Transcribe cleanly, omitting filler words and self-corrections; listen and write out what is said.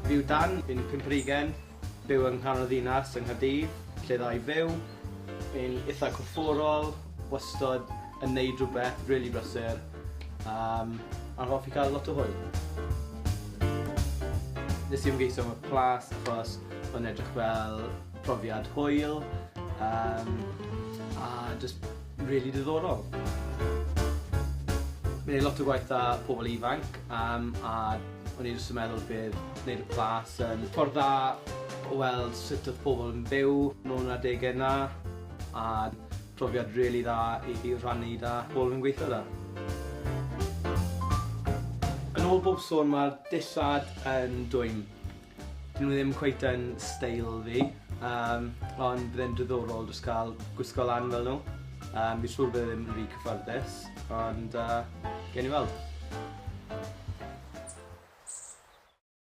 Fi yw Dan, fi'n 25, byw yng nghanol y ddinas yng Nghaerdydd, lle dda i fyw. Fi'n itha corfforol, wastod yn neud rhywbeth, rili brysur, a hoffi cael lot o hwyl. Nes i ymgeisio am y plas achos o'n edrych fel profiad hwyl, a jyst rili diddorol. Fi'n neud lot o gwaith 'da pobl ifanc, a o'n i jyst yn meddwl bydd gwneud y plas yn ffordd dda o weld sut oedd pobl yn byw nôl yn yr adegau 'na, a profiad rili dda i rhannu 'da pobl fi'n gweithio 'da. Yn ôl bob sôn mae'r dillad yn dwym. Dyn nhw ddim cweit yn steil fi, ond bydd e'n diddorol jyst cael gwisgo lan fel nhw. Fi'n siŵr bydd e ddim yn rhy cyfforddus, ond gewn ni weld.